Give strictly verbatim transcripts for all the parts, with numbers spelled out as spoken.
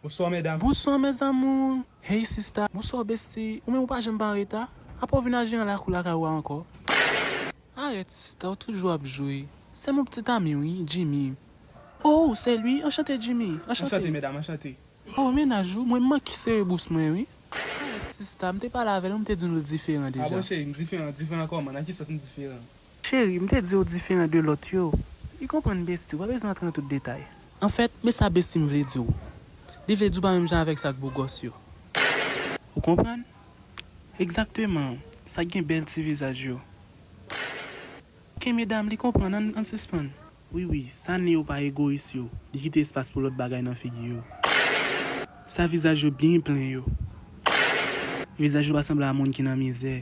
Bonswa, medam. Bonswa, mes amours. Hey, sista. Bonswa, besti. Ou menm ou pa janm pa an reta? Apa w vin aji an lakou lakay ou a ankò? Arèt, sista, ou toujou ap jwe. C'est mon petit ami, wi, Jimmy. Oh, c'est lui? Enchanté, Jimmy. Enchanté. Enchanté, medam, enchanté. Oh, mennaj ou, mwen manke sere bous mwen, wi. Arèt, sista, m te pale avè l, m te di nou l diferan deja. Ah bon, cheri, m diferan, diferan kòman? Nan ki sans m diferan? Cheri, m te di w diferan de lòt yo. Li konprann, besti, w pa bezwen antre nan tout detay. Anfèt, men sa besti m vle di w. Li vle di w pa menm jan avèk sa k bogòs yo. Ou konprann? Egzakteman, sa k gen bèl ti vizaj yo. Oke, medam, li konprann, ann, ann sispann. Wi, wi, sa ne yo pa egoyis yo. Li kite espas pou lòt bagay nan figi yo. Sa vizaj yo byen plen yo. Vizaj yo pa sanble a moun ki nan mizè.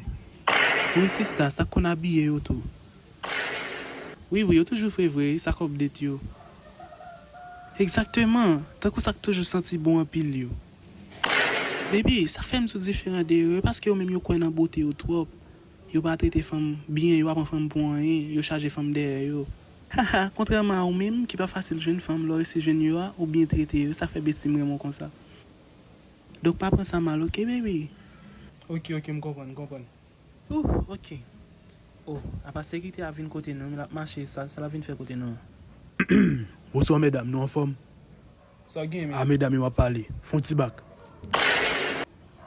Wi, sista, sa k konn abiye yo tou. Wi, wi, yo toujou fre vre, wi, sa k update yo. Egzakteman, tankou sa k toujou santi bon anpil yo. Baby, sa k fè m sou diferan de yo, e paske yo menm yo kwè nan bote yo twòp. Yo pa trete fanm byen, yo pa pran fanm pou anyen, yo chaje fanm dèyè yo. Haha, kontrèman a ou menm, ki pa fasil jwenn fanm, lè w resi jwenn yo a, ou byen trete yo, sa fè besti m renmen w konsa. Donk pa pran sa mal, oke, baby? Oke, oke, m konprann, m konprann. Ouh, oke. Oh, apa sekirite a vin kote nou, l ap mache, sa, sa l ap vin fè kote nou? Bonswa, medam, nou anfòm? Sa w gen, men? A, medam yo m ap pale. Fè yon ti bak.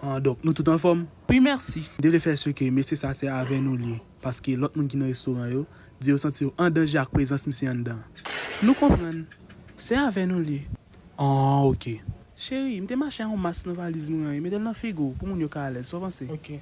Ah, donk, nou tout anfòm? Wi, mèsi. M te vle fè si ke mesye sa se avè nou l ye, paske lòt moun ki nan restoran yo di yo santi yo an danje ak prezans misye anndan. Nou konprann. Se avè nou l ye. Ah, oke. Cheri, m te mache a yon mas nan valiz mwen an, e mete l nan figi w pou moun yo ka alèz. Sa w panse? Oke.